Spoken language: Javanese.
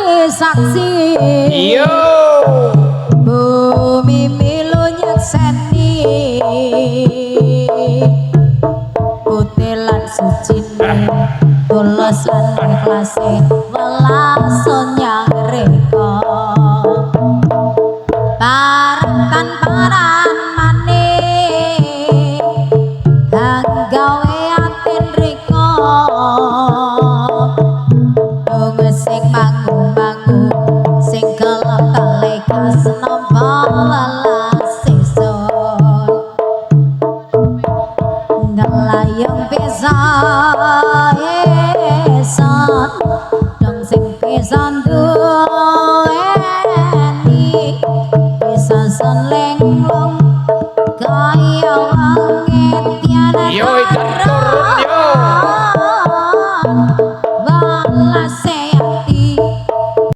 dadi saksi. Yo. Bumi milu nyekseni putih lan sucine, tulus lan ikhlase, welas nyang reka paran paran maning hanggawe atin reka dong sing mangu-mangu sing gelem kalekas nampa welas ingsun ngelayang bisa eson dong sing bisa.